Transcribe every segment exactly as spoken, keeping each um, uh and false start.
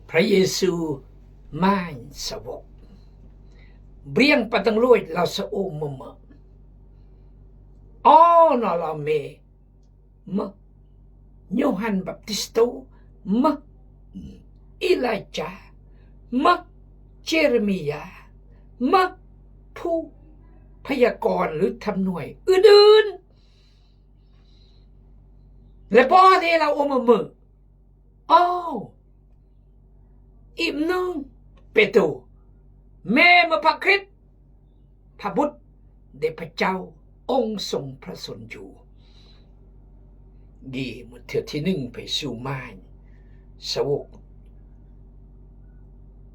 Pha Yêsu main sa wok. Briang Padang Luid lao sa ôm mơmơ̆. Âu, na lao me mơ̆ Yôhan Baptisto, mơ̆ Elijah, mơ̆ Jeremia, mơ̆ phu pha yă kon lư tham nuai ưn ưn. Lĕ bơ̆ đe lao ôm mơmơ̆. Âu, ih mơnơ̆ng Pêtrô, me mơ̆ pha Krist, pha bŭt đe pha chao ong song pha sôn ju. Gi mơ̆ thiêo thi ning pha Yêsu main sa wok.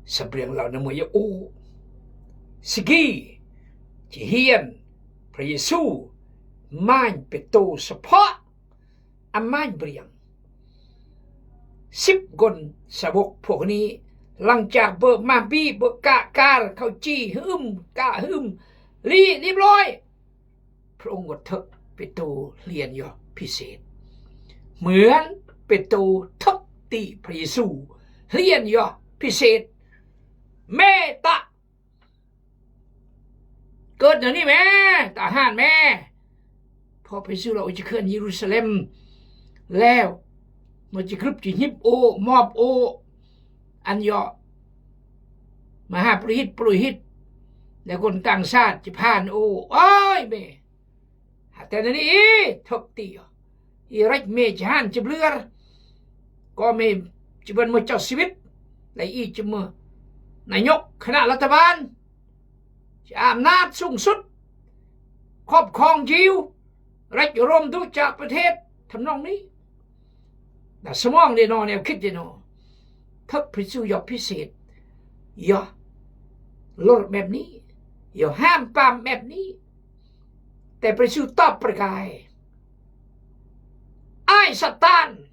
Sa briang lao na mơ̆ yă ôh. Sigi chi hian pha Yêsu main Pêtrô sa phŏ, a main briang. Sip gon sa wok phŏ ni, lăng char bơ̆ mă bi bơ̆ kar kar khao chi hưm ka hưm li lim loi. Phrong ngot thơ̆ Pêtrô lian yơh phi set. Mơ̆n Pêtrô thơ̆k ti pha Yêsu lian yơh phi set. Me ta Kơt na ni me, ta han me. Phŏ pha Yêsu lao chi khơn Yêrusalem. Leo. Mơ̆ chi krŭp chi nhip ôh, mop ôh. Ăn yŏ. Mă ha pulohit, pulohit. Leo kon tang sat chi phan ôh. Ơi me. Ha, te na ni, ih, thơ̆k ti yơh. Ih rech me chi han chi blur. Kơ me chi bơ̆n mơ̆ chao sibit. Lei ih chi mơ̆ na nhŏk khơna la ta ban. Chi am nat sung sut. Khŏp khong jiu. Rech rom du cha pơthet. Tham nong ni. Na sơmong đe nô, neo khit đe nô. Thơ̆k pha Yêsu yơh phi set. Yơh. Lor mep ni. Yơh ham pam mep ni. Te pha Yêsu tŏp pơrkai. Ai Satan.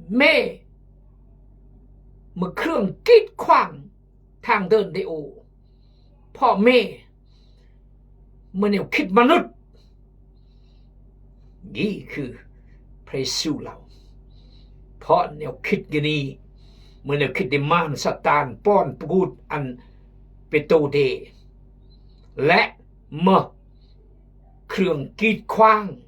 Me mơ̆ krương kit khoang thang dơn đe ôh. Phŏ me mơ̆ neo khit mơnut. Gi khư pha Yêsu lao. Phŏ neo khit gơni. Mơ̆ neo khit đe man Satan pon pơgut ăn Pêtrô đe. Lĕ mơ̆ krương kit khoang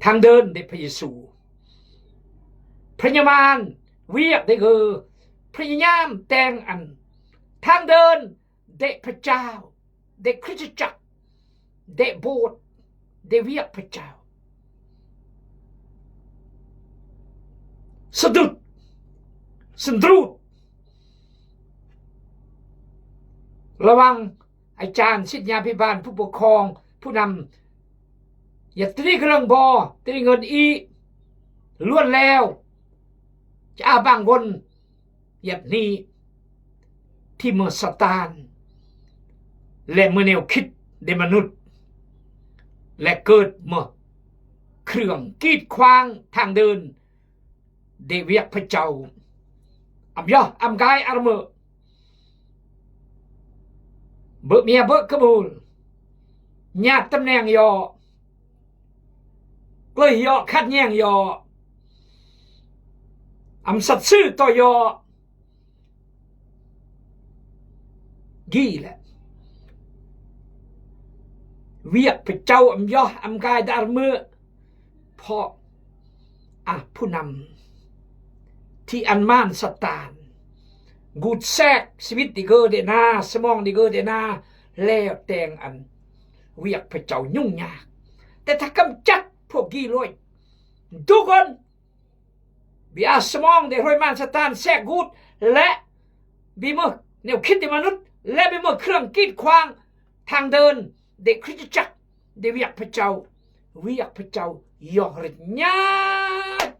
thang dơn đe pha Yêsu. Pha nham man wiak đe gơh, pha nham teng ăn thang dơn đe pha chao, đe Krist chak, đe bôt, đe wiak pha chao. Sơdut, sơndrut. Lawang ai chan sit nya phi ban phu pơkhong, phu năm. Yat tri kơlơ̆ng bo, tri ngơn i. Luan leo. Cha bang gon. Yat ni. Thi mơ̆ Satan. Lĕ mơ̆ neo khit đe mơnut. Lĕ kơt mơ̆ krương kit khoang thang dơn đe wiak pha chao. Am yơh, am gai armơ. Bơ̆ mia bơ̆ kơmul. Nya tâm neng yơh. Klơi yơh, khăt nheng yơh. Am sat sư to yơh. Gi lĕ. Wiak pha chao am yơh, am gai đe armơ. Phŏ, a, phu năm. Thi ăn man Satan. Gut sek, sibit đe gơh đe na, sơmong đe gơh đe na, leo teng ăn wiak pha chao nhung nhak. Te ta kăm chăt phŏ gi loi. Dugôn. Bi a sơmong đe hroi man Satan sek gut, lĕ bi mơ̆ neo khit đe mơnut, lĕ bi mơ̆ krương kit khoang thang dơn đe Krist chak, đe wiak pha chao, wiak pha chao yơh rech nhak.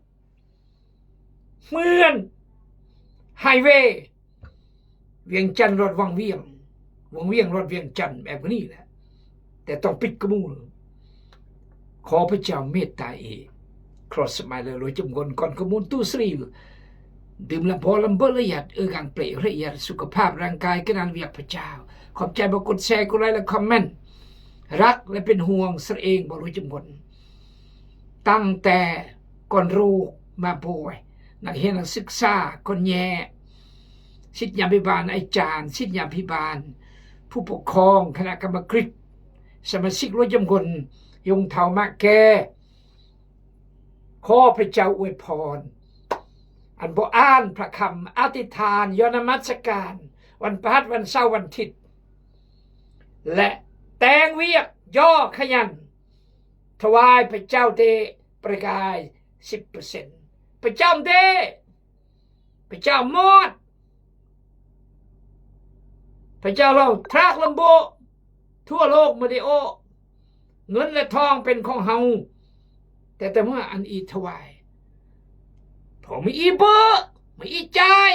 Mưn hai we Viêng Chăn rot Vàng Viêng, Vàng Viêng rot Viêng Chăn, ep gơni lĕ. Te tong pit kơmul. Khŏ pha chao mĕt ta i. Cross mile lo chum gon kon kơmul tu sri. Đưm la bol lam bơ̆ la yat, ư gang ple re yat, สุขภาพร่างกาย kơnang wiak pha chao. Khŏp chai bơ̆ kut share, kut like, lĕ comment. Răk lĕ pên huang sreng bơ̆ lo chum gon. Tăng te kon rok ma boi. Nang hia nang sik sa kon nye. Sit nya bi ban ai jan, sit nya bi ban. Pu pok kong kana kama krik. Sama sik lo jam kon. Yong thao ma ke. Kho พระเจ้าอวยพร อันบ่อ่านพระคำ อธิษฐาน ย้อนนมัสการ วันพฤหัส วันเสาร์ วันอาทิตย์ และแต่งเวียก ย่อขยัน ถวายพระเจ้าเต ประกาย สิบเปอร์เซ็นต์ พระเจ้าเต พระเจ้ามอด พระเจ้าลองทรากลำโบะ ทั่วโลกมาดิโอ เงินและทองเป็นของเฮา แต่แต่เมื่ออันอีถวาย พอมีอีเบอร์ มีอีจ่าย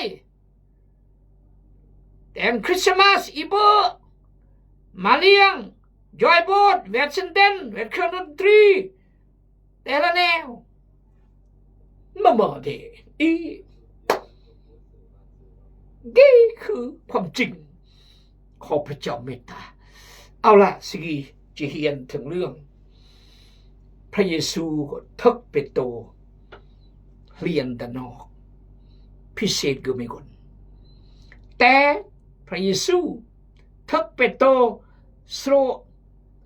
แต่งคริสต์มาสอีเบอร์ มาเลี้ยง จอยโบสถ์ แวดเซนเดน แวดเครื่องดนตรี แต่ละแนว มามาเดอี นี่คือความจริง ขอพระเจ้าเมตตา เอาละ สิกีจะเฮียนถึงเรื่อง พระเยซูก็เทิกเปโตรเฮียนตะนอก พิเศษก็มีคน แต่พระเยซูเทิกเปโตร โสร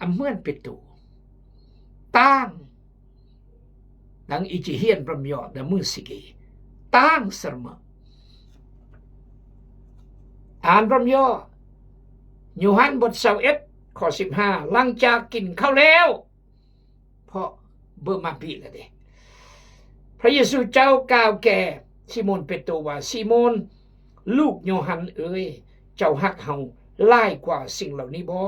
อำเมินเปโตร ตาง Nang i ji hien pram yo, da mung sigi. Tang serme. An pram yo. โยฮันบทซาวเอ็ด ข้อสิบห้า หลังจากกินข้าวแล้ว เพราะเบอร์มาบิละเด้ พระเยซูเจ้ากล่าวแก่ซีโมนเปโตรว่า ซีโมน ลูกโยฮันเอ๋ย เจ้าฮักเฮาหลายกว่าสิ่งเหล่านี้บ่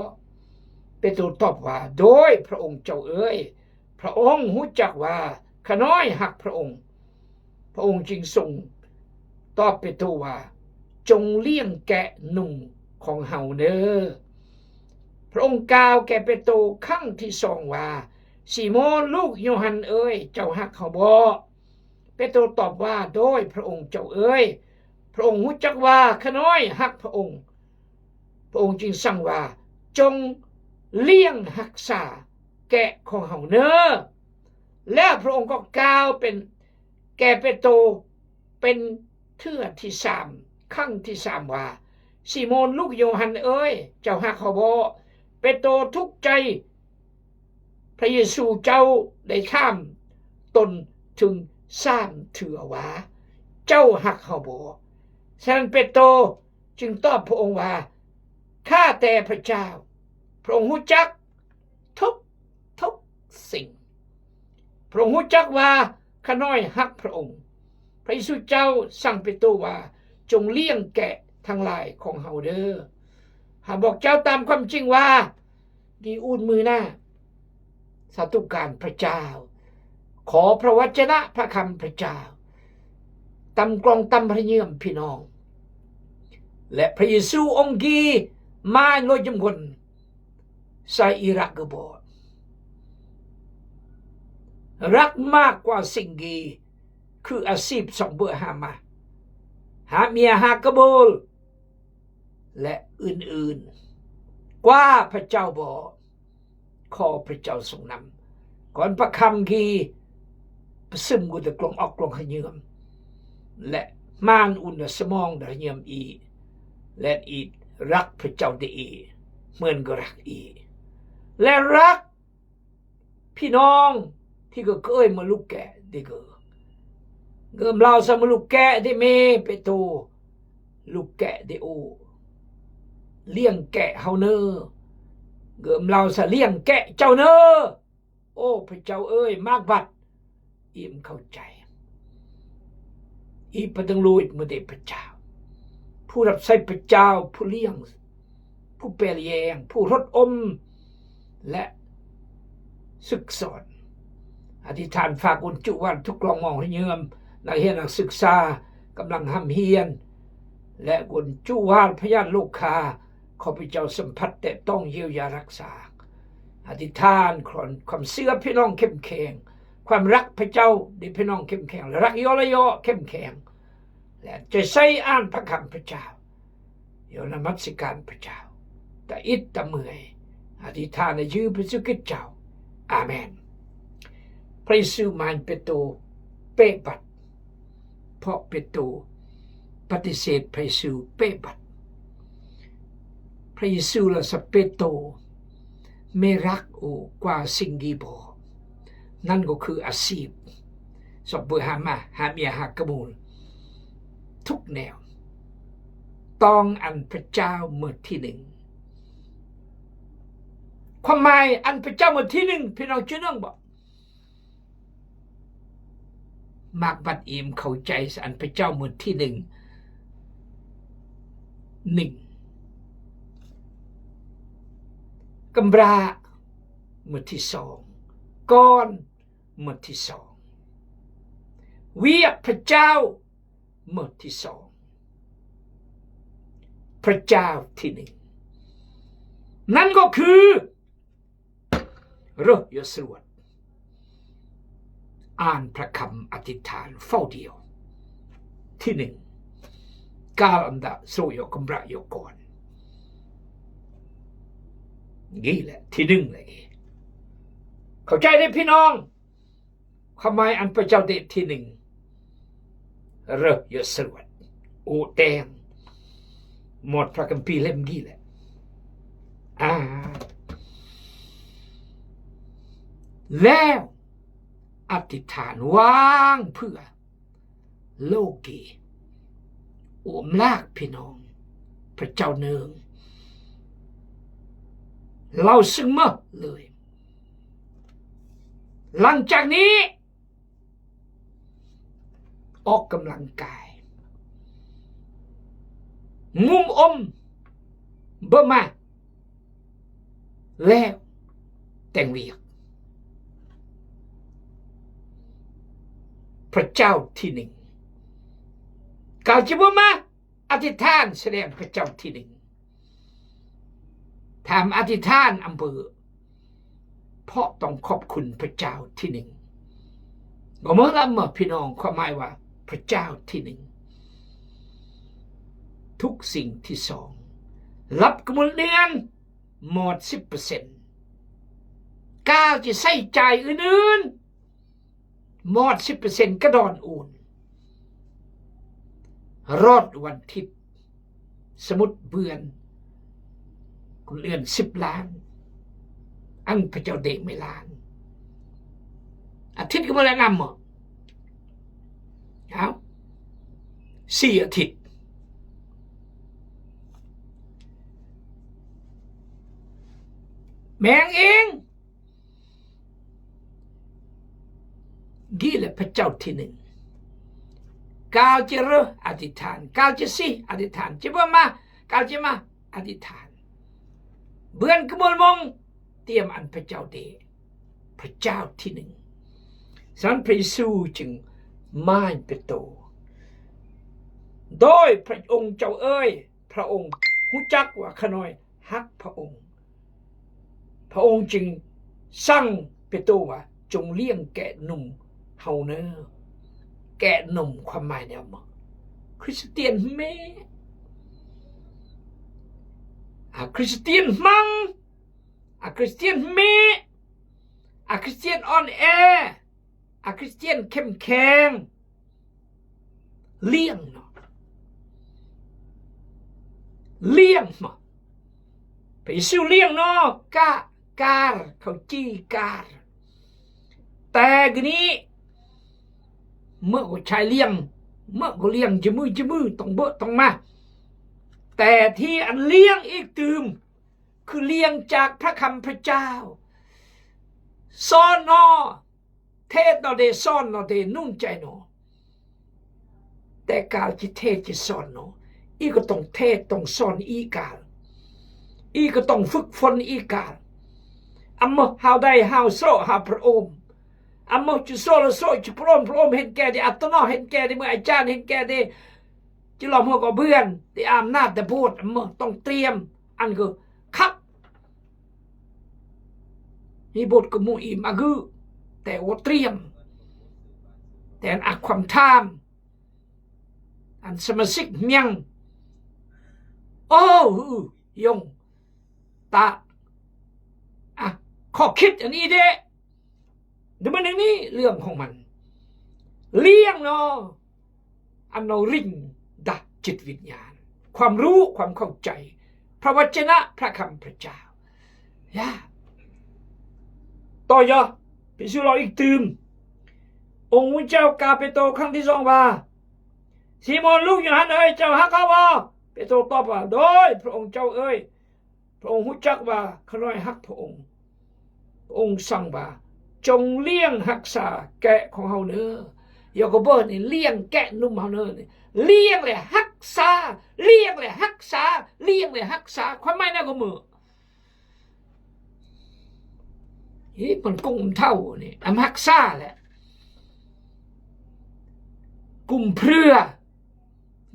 เปโตรตอบว่า โดยพระองค์เจ้าเอ๋ย พระองค์ฮู้จักว่าข้าน้อยฮักพระองค์ พระองค์จึงทรงตอบเปโตรว่า จงเลี้ยงแกะหนุ่มของเฮาเน่อ พระองค์กล่าวแก่เปโตรครั้งที่สองว่า ซีโมนลูกโยฮันเอ๋ย เจ้าฮักเฮาบ่ เปโตรตอบว่า โดยพระองค์เจ้าเอ๋ย พระองค์ฮู้จักว่าข้าน้อยฮักพระองค์ พระองค์จึงสั่งว่า จงเลี้ยงฮักษาแกะของเฮาเน่อ แล้วพระองค์ก็กล่าวเป็น แก่เปโตรเป็นเทื่อที่สาม ครั้งที่สามว่า ซีโมนลูกโยฮันเอ๋ย เจ้าฮักเฮาบ่ เปโตรทุกข์ใจ พระเยซูเจ้าได้ถามตนถึงสามเทื่อว่า เจ้าฮักเฮาบ่ ฉะนั้นเปโตรจึงตอบพระองค์ว่า ข้าแต่พระเจ้า พระองค์ฮู้จักทุก ทุกสิ่ง พระองค์ฮู้จักว่าข้าน้อยฮักพระองค์ พระเยซูเจ้าสั่งเปโตรว่า จงเลี้ยงแกะทั้งหลายของเฮาเน่อ หาบอกเจ้าตามความจริงว่า กีอูนมือหน้า สาธุการพระเจ้า ขอพระวจนะพระคำพระเจ้า ตำกลองตำพระเยื่อมพี่น้อง และพระเยซูองค์กีมาโลยจำคน ใส่อิรักกระบอก รักมากกว่าสิ่งกี คืออาชีพสองเบอร์หามา หาเมียหากระโบล และอื่นๆ กว่าพระเจ้าบ่ ขอพระเจ้าทรงนำ ก่อนประคำกี ประซึมกูแต่กลองออกกลองขยืม และม่านอุ่นสมองเดาขยืมอี และอีรักพระเจ้าได้อี เหมือนก็รักอี และรัก พี่น้องที่ก็เคยมาลูกแกะได้ก็ เกิมลาวสะมาลูกแกะได้เมเปโตร ลูกแกะได้โอ เลี้ยงแกะเฮาเน่อ เกิมลาวสะเลี้ยงแกะเจ้าเน่อ โอ้ พระเจ้าเอ้ย มากบัด อีมเข้าใจ อีปะตึงลูกมือเดพระเจ้า ผู้รับใช้พระเจ้า ผู้เลี้ยง ผู้แปลแยง ผู้รดอม และฝึกสอน อธิษฐานฝากคนจุวันทุกกลองมองให้เยิม นักเรียนนักศึกษากำลังห้ำเฮียน และคนจุวันพยานโลกา ขอพระเจ้าสัมผัสแตะต้องเยียวยารักษา อธิษฐานขอความเชื่อพี่น้องเข้มแข็ง ความรักพระเจ้าให้พี่น้องเข้มแข็ง และรักเยาะและเยาะเข้มแข็ง และจะใช้อ่านพระคำพระเจ้า เดี๋ยวนมัสการพระเจ้า ตะอิดตะเมื่อย อธิษฐานในชื่อพระเยซูคริสต์เจ้า อาเมน พระเยซูมานเปโตร เปะบาท เพราะเปโตรปฏิเสธพระเยซูเปะบาท พระเยซูละสะ เปโตร ไม่รักโอกว่าสิ่งดีบ่ นั่นก็คืออาชีพ สอบเบอร์หามา หาเมีย หากระมูล ทุกแนว ต้องอันพระเจ้าหมวดที่หนึ่ง ความหมายอันพระเจ้าหมวดที่หนึ่ง พี่น้องเจ้าเนืองบ่ มากบัดอิมเข้าใจสะ อันพระเจ้าหมวดที่หนึ่ง หนึ่ง กำราหมวดที่สอง ก่อนหมวดที่สอง เวียกพระเจ้าหมวดที่สอง พระเจ้าที่หนึ่ง นั่นก็คือ เริ่มยศรวด อ่านพระคำอธิษฐานเฝ้าเดียว ที่หนึ่ง กาลอันดะโซโยกำระโยกร นี่แหละ ที่หนึ่งเลย เข้าใจได้พี่น้อง ความหมายอันพระเจ้าเดชที่หนึ่ง เริ่มยศรวด โอแตง หมดพระคัมภีร์เล่มนี้แหละ อ่า แล้วอธิษฐานวางเพื่อ โลเก โอมลากพี่น้อง พระเจ้าเนือง เล่าซึ่งเมื่อเลย หลังจากนี้ ออกกำลังกาย งุ่มอม เบาะมา แล้วแต่งเวียก พระเจ้าที่หนึ่ง กาลจะเบาะมา อธิษฐานแสดงพระเจ้าที่หนึ่ง ถามอธิษฐานอำเภอ เพราะต้องขอบคุณพระเจ้าที่หนึ่ง ก็เมื่อละเมื่อพี่น้อง ความหมายว่าพระเจ้าที่หนึ่ง ทุกสิ่งที่สอง รับกำหนดเดือนหมดสิบเปอร์เซ็นต์ กาลจะใช้จ่ายอื่นๆ หมดสิบเปอร์เซ็นต์ กะดอนอู่น รอดวันอาทิตย์ สมมุติเดือน เดือนสิบล้าน อันพระเจ้าเดะไม่ล้าน อาทิตย์ก็บ่ได้นำเหรอ เอ้า สี่อาทิตย์ แบ่งเอง นี่แหละพระเจ้าที่หนึ่ง กาลจะเริ่มอธิษฐาน กาลจะสิอธิษฐาน จะเบาะมา กาลจะมาอธิษฐาน เบือนกะมวลมอง เตรียมอันพระเจ้าเดะ พระเจ้าที่หนึ่ง ฉะนั้นพระเยซูจึงมายเปโตร โดยพระองค์เจ้าเอ๋ย พระองค์ฮู้จักว่าข้าน้อยฮักพระองค์ พระองค์จึงสั่งเปโตรว่า จงเลี้ยงแกะหนุ่มเฮาเน่อ แกะหนุ่มความหมายแนวบ่ คริสเตียนแม่ อ่า คริสเตียนมัง อ่า คริสเตียนแม่ อ่า คริสเตียนอ่อนแอ อ่า คริสเตียนเข้มแข็ง เลี้ยงเนาะ เลี้ยงมา พระเยซูเลี้ยงเนาะ กะ กาล เขาจี้กาล แต่กะนี้ เมื่อก็ใช้เลี้ยง เมื่อก็เลี้ยงจะมือจะมือ ต้องเบาะต้องมา แต่ที่อันเลี้ยงอีกตื่ม คือเลี้ยงจากพระคำพระเจ้า สอนเนาะ เทศน์เนาะเด สอนเนาะเด หนุนใจเนาะ แต่กาลจะเทศน์จะสอนเนาะ อีก็ต้องเทศน์ต้องสอนอีกาล อีก็ต้องฝึกฝนอีกาล อำมะฮาวใดฮาวโซ่ฮาวพระองค์ อำมะจะโซ่ละโซ่จะพระองค์ พระองค์เห็นแก่เด อัตโนเห็นแก่เด เมื่ออาจารย์เห็นแก่เด จะล้อมหัวก็เบือน แต่อำนาจแต่โบสถ์เมื่อต้องเตรียม อันคือคัก มีโบสถ์ก็หมู่อีหมากึ แต่โอเตรียม แต่อันอักความทาม อันสมาชิกเมียง โอ้ หือยง ตะ อ่ะ ข้อคิดอันนี้เด้ เดี๋ยวมันอย่างนี้เรื่องของมัน เลี้ยงเนาะ อันเนาะ เลี้ยง ดะ จิตวิญญาณ ความรู้ ความเข้าใจ พระวจนะ พระคำพระเจ้า ยะ ต่อ ยะ พระเยซูเล่าอีกตื่ม องค์พระเจ้ากล่าวเปโตรครั้งที่สองว่า ซีโมนลูกโยฮันเอ๋ย เจ้าฮักข้าบ่ เปโตรตอบว่า โดย พระองค์เจ้าเอ๋ย พระองค์ฮู้จักว่าข้าน้อยฮักพระองค์ พระองค์สั่งว่า จงเลี้ยงฮักษาแกะของเฮาเน่อ ยากอเบอร์นี่ เลี้ยงแกะหนุ่มเฮาเน่อนี่ เลี้ยงและฮักษา เลี้ยงและฮักษา เลี้ยงและฮักษา ความหมายนะก็เหมือน อี มันกุมเท่านี่ อำฮักษาแหละ กุมเพื่อ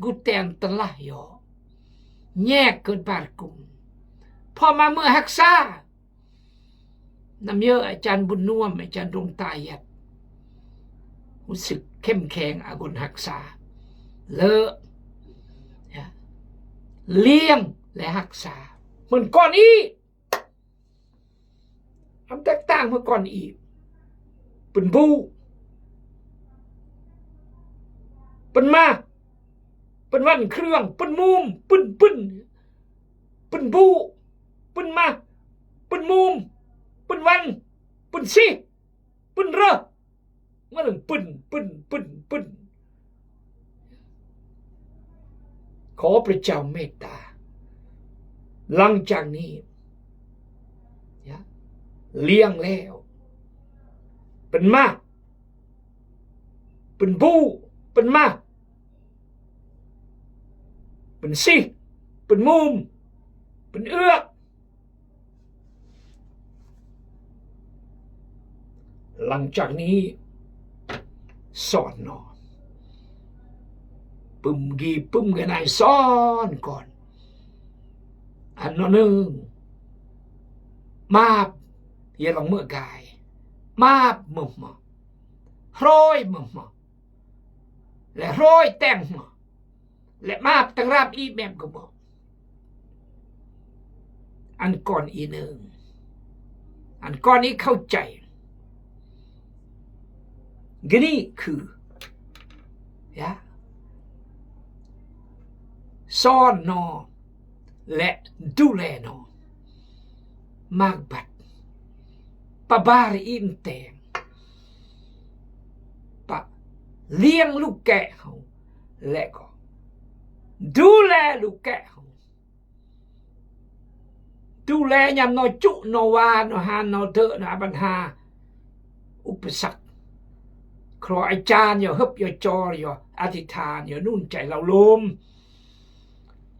กูแตนตะละยอ แยกเกิดบาดกุม พอมาเมื่อฮักษา นำเยอะอาจารย์บุญน่วม อาจารย์ดวงตาเอียด รู้สึกเข้มแข็ง อากุนฮักษา เลอะ เลี้ยงและฮักษา เหมือนก่อนอีก อำแตกต่างเมื่อก่อนอีก เปิ้นบู้ เปิ้นมา เปิ้นวันเครื่อง เปิ้นมุม เปิ้น เปิ้น เปิ้นบู้ เปิ้นมา เปิ้นมุม เปิ้นวัน เปิ้นซิ เปิ้นเรอ มันเปิ้น เปิ้น เปิ้น เปิ้น ขอพระเจ้าเมตตา หลังจากนี้ เนี่ย เลี้ยงแล้ว เปิ้นมา เปิ้นบู้ เปิ้นมา เปิ้นซิก เปิ้นมุม เปิ้นเอือก หลังจากนี้ สอนเนาะ ปึ้มกี่ปึ้มกันไหน สอนก่อน อันเนาะหนึ่ง มาบ อย่าลองเมื่อกาย มาบเมื่อมา ฮ้อยเมื่อมา และฮ้อยแตงมา และมาบตังราบอีแมมก็บอก อันก่อนอีหนึ่ง อันก่อนอีเข้าใจ กะนี่คือ ยะ สอนเนาะ และดูแลเนาะ มากบัด ปะบารีอินแตง ปะเลี้ยงลูกแกะเฮา และก็ ดูแลลูกแกะเฮา ดูแลยามเนาะจุเนาะวาเนาะหาเนาะเดอะเนาะ ปัญหา อุปสรรค ครูอาจารย์ อย่าเฮิบ อย่าจอ อย่าอธิษฐาน อย่าหนุนใจเฮาลม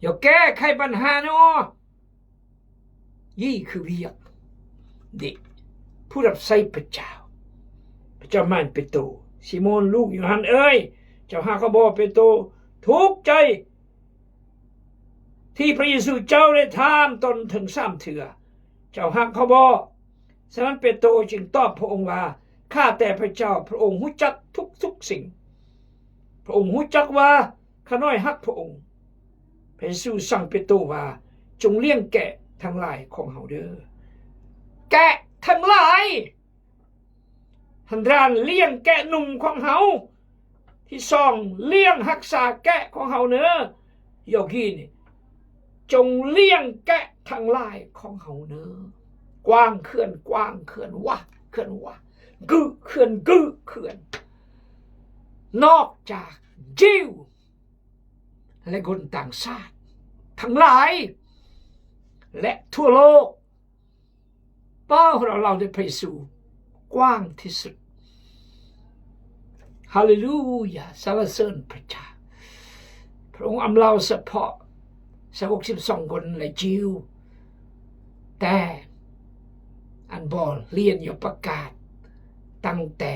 อย่าแก้ไขปัญหาเนาะ ยี่คือเวียก เด็ก ผู้รับใช้พระเจ้า พระเจ้าม่านเปโตร ซีโมนลูกโยฮันเอ๋ย เจ้าฮักข้าบ่ เปโตร ทุกข์ใจ ที่พระเยซูเจ้าได้ถามตนถึงสามเทื่อ เจ้าฮักข้าบ่ ฉะนั้นเปโตรจึงตอบพระองค์ว่า ข้าแต่พระเจ้า พระองค์ฮู้จักทุกๆสิ่ง พระองค์ฮู้จักว่าข้าน้อยฮักพระองค์ พระเยซูสั่งเปโตรว่า จงเลี้ยงแกะทั้งหลายของเฮาเด้อ แกะทั้งหลาย หันร้านเลี้ยงแกะหนุ่มของเฮา ที่สอง เลี้ยงฮักษาแกะของเฮาเน่อ ยอกิน จงเลี้ยงแกะทั้งหลายของเฮาเน่อ กว้างเขื่อน กว้างเขื่อน วะเขื่อน วะ กึเขื่อน กึเขื่อน นอกจากยิว และคนต่างชาติ ทั้งหลาย และทั่วโลก เป้าเรา เราได้ไปสู่กว้างที่สุด ฮาเลลูยา สรรเสริญพระเจ้า พระองค์อำลาเฉพาะสาวกสิบสองคนและยิว แต่อันบ่เลียนอยู่ประกาศ ตั้งแต่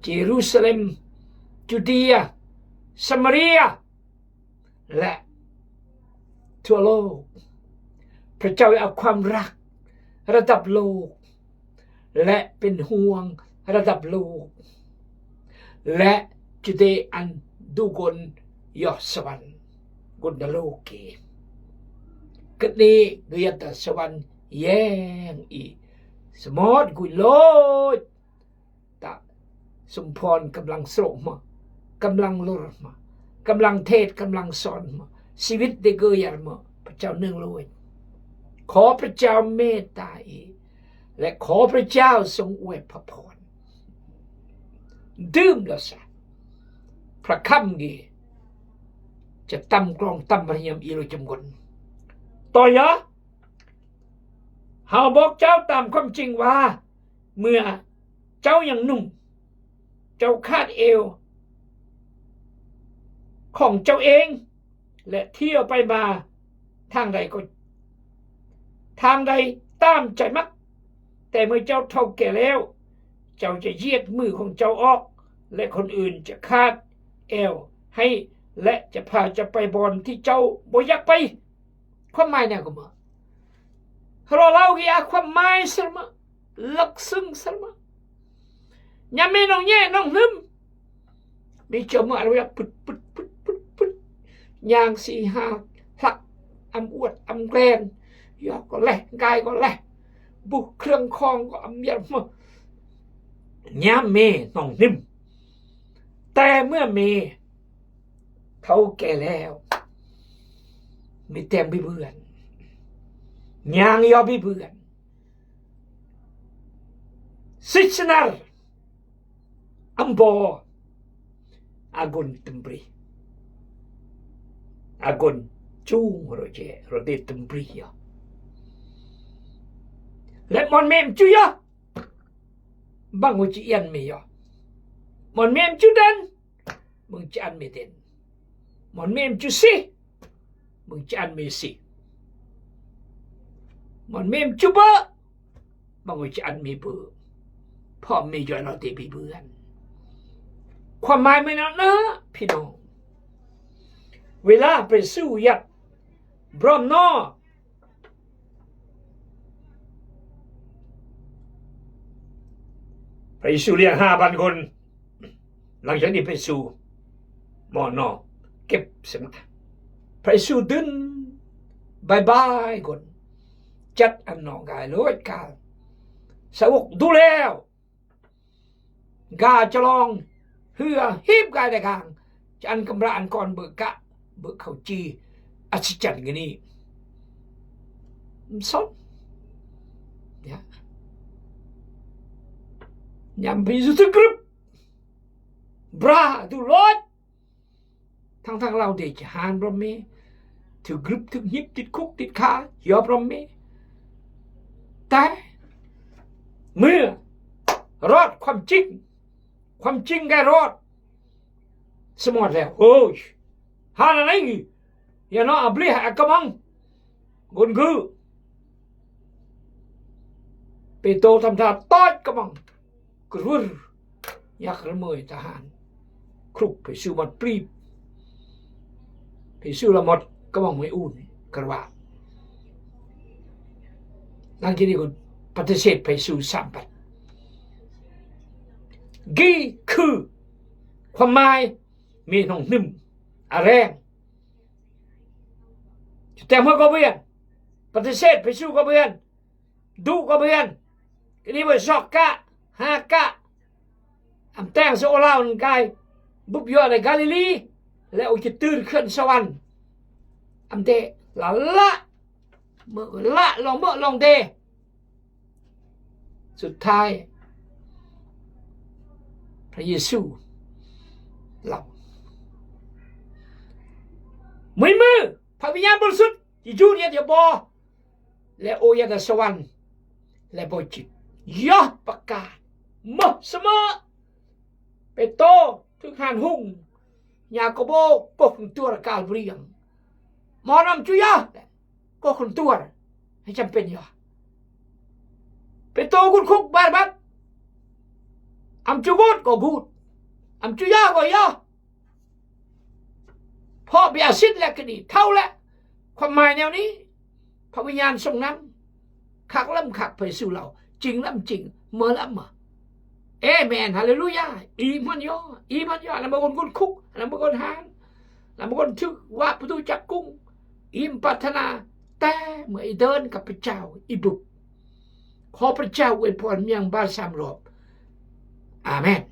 เยรูซาเล็ม จูเดีย สะมาเรีย และทั่วโลก พระเจ้าเอาความรักระดับโลก และเป็นห่วงระดับโลก และจะได้อันดูกนยอดสวรรค์กนนรกเก กึดนี้ก็ยัดสวรรค์แยงอีสมอดกุยโลด ตะ Sum phon gămlang srok ma, gămlang lur ma, gămlang thet, gămlang son ma, ຊີວິດ dei gơyar ma, ພະເຈົ້າເໜີງໂລຍ. ຂໍພະເຈົ້າເມດຕາອີກ ແລະ ຂໍພະເຈົ້າຊົງອວຍພະພອນ. ດື່ມແລ້ວຊະ ພະຄຳນີ້ ຈະຕຳກລອງຕຳພະຍາຍາມອີໂລຈຳກົນ. ຕໍ່ຢາ ເຮົາບອກເຈົ້າຕາມຄວາມຈິງວ່າ ເມື່ອເຈົ້າຍັງໜຸ່ມ ເຈົ້າຄາດເອວຂອງເຈົ້າເອງ ແລະ ທ່ຽວໄປມາທາງໃດກໍ ທາງໃດຕາມໃຈມັກ. ແຕ່ເມື່ອເຈົ້າເຖົ້າແກ່ແລ້ວ ເຈົ້າຈະຢຽດມືຂອງເຈົ້າອອກ ແລະ ຄົນອື່ນຈະຄາດແອວໃຫ້ ແລະ ຈະພາເຈົ້າໄປບ່ອນທີ່ເຈົ້າບໍ່ຢາກໄປ. ຄວາມໝາຍແນວໃດກໍມາ ເຮົາເລົ່າກ່ຽວກັບຄວາມໝາຍສະມະ ເລິກເຊິ່ງສະມະ. ຍາມເມນ້ອງແຍະນ້ອງໜຶ່ມ ມີເຈົ້າມາເອົາຢາປຶດ ປຶດ ປຶດ ປຶດ ປຶດ ຍ່າງສີ່ຫ້າຫຼັກ ອຳອວດອຳແກລງ ຢອກກໍແລະ ກາຍກໍແລະ ບຸເຄື່ອງຂອງກໍອຳເມຍມາ ຍາມເມນ້ອງໜຶ່ມ. ແຕ່ເມື່ອເມເຖົ້າແກ່ແລ້ວ ມີແຕ່ບິບເບືອນ ຍ່າງຢອກບິບເບືອນ Sisnar ambo agon tembri. Agon cung roje, roje tembri ya. Lep mon mem cu ya. Bang uci ian me ya. Mon mem cu dan. Meng ci an me den. Mon mem cu si. Meng ci an me si. Mon mem cu ba. Bang uci an me ba. Pom me joi lo te bi buan. Khuam mai me na na, pi nong. Wela presu yat. Brom no. Presu liang ha ban gon. Lang jani presu. Mo no. Kep sema. Presu dun. Bye bye gon. Chat an no gai loit kal. Sa wok du leo. Ga chalong hư hip ga dagang. Chan kamra an kon bơ ka bơ khâu chi. A si chan gini. Msot. Ya. Nyam bi zu tu grup. Bra du lot. Thăng thăng lao de chi han brom me. Thư grup thư nhip tit khuk tit kha. Yo brom me. Te. Mưa. Rot khuam ching. Khuam ching gai rot. Semot leo. Ôi. Han anai ngi. Ya no abli ha kamang. Gon gu. Pê-tô tham tha toch kamang. Krur. Yak rơmơi tahan. Kruk pê su mat plip. Pê su la mot kamang me un. Krua. Lang kini gon. Pataset pê su sampat. Gi khư. Khuam mai. Mi nong nim. Areng. Chu tem hơ ko bian. Pataset pê su ko bian. Du ko bian. Kini bơ sok ka. Ha ka. Am teng sa ô lao ngai. Bup yo le Galili. Le ô chi tưn khân sawan. Am te. La la. Mơ la long mơ long de. Sut thai. Pha Yêsu. Lau. Mui mơ. Pha Vinyan Bơrsut. Chi jut yet ya bo. Le ô yet a sawan. Le bo chit. Yah paka. Mơ sama. Pê-tô. Thưk han hung. Yakôbô. Koh khun tuar kal briang. Mon am chu yah. Koh khun tuar. He chăm pên yah. Pê-tô gun khuk bar bat. Am chu gut ko gut. Am chu yah ko yah. Pho bia sit le kini thau le. Khuam mai neo ni. Pha Vinyan song nam. Khak lam khak pê su lao. Ching lam ching. Mơ lam mơ. Amen. Haleluya. Iman yo. Iman yo. Lam bơ gon gun khuk. Lam bơ gon han. Lam bơ gon thưk. Wa ptu chak kung. Im patana. Te mơ i dơn ka pachao. I bup. Kho pachao we pon miang ba sam rop. Amen.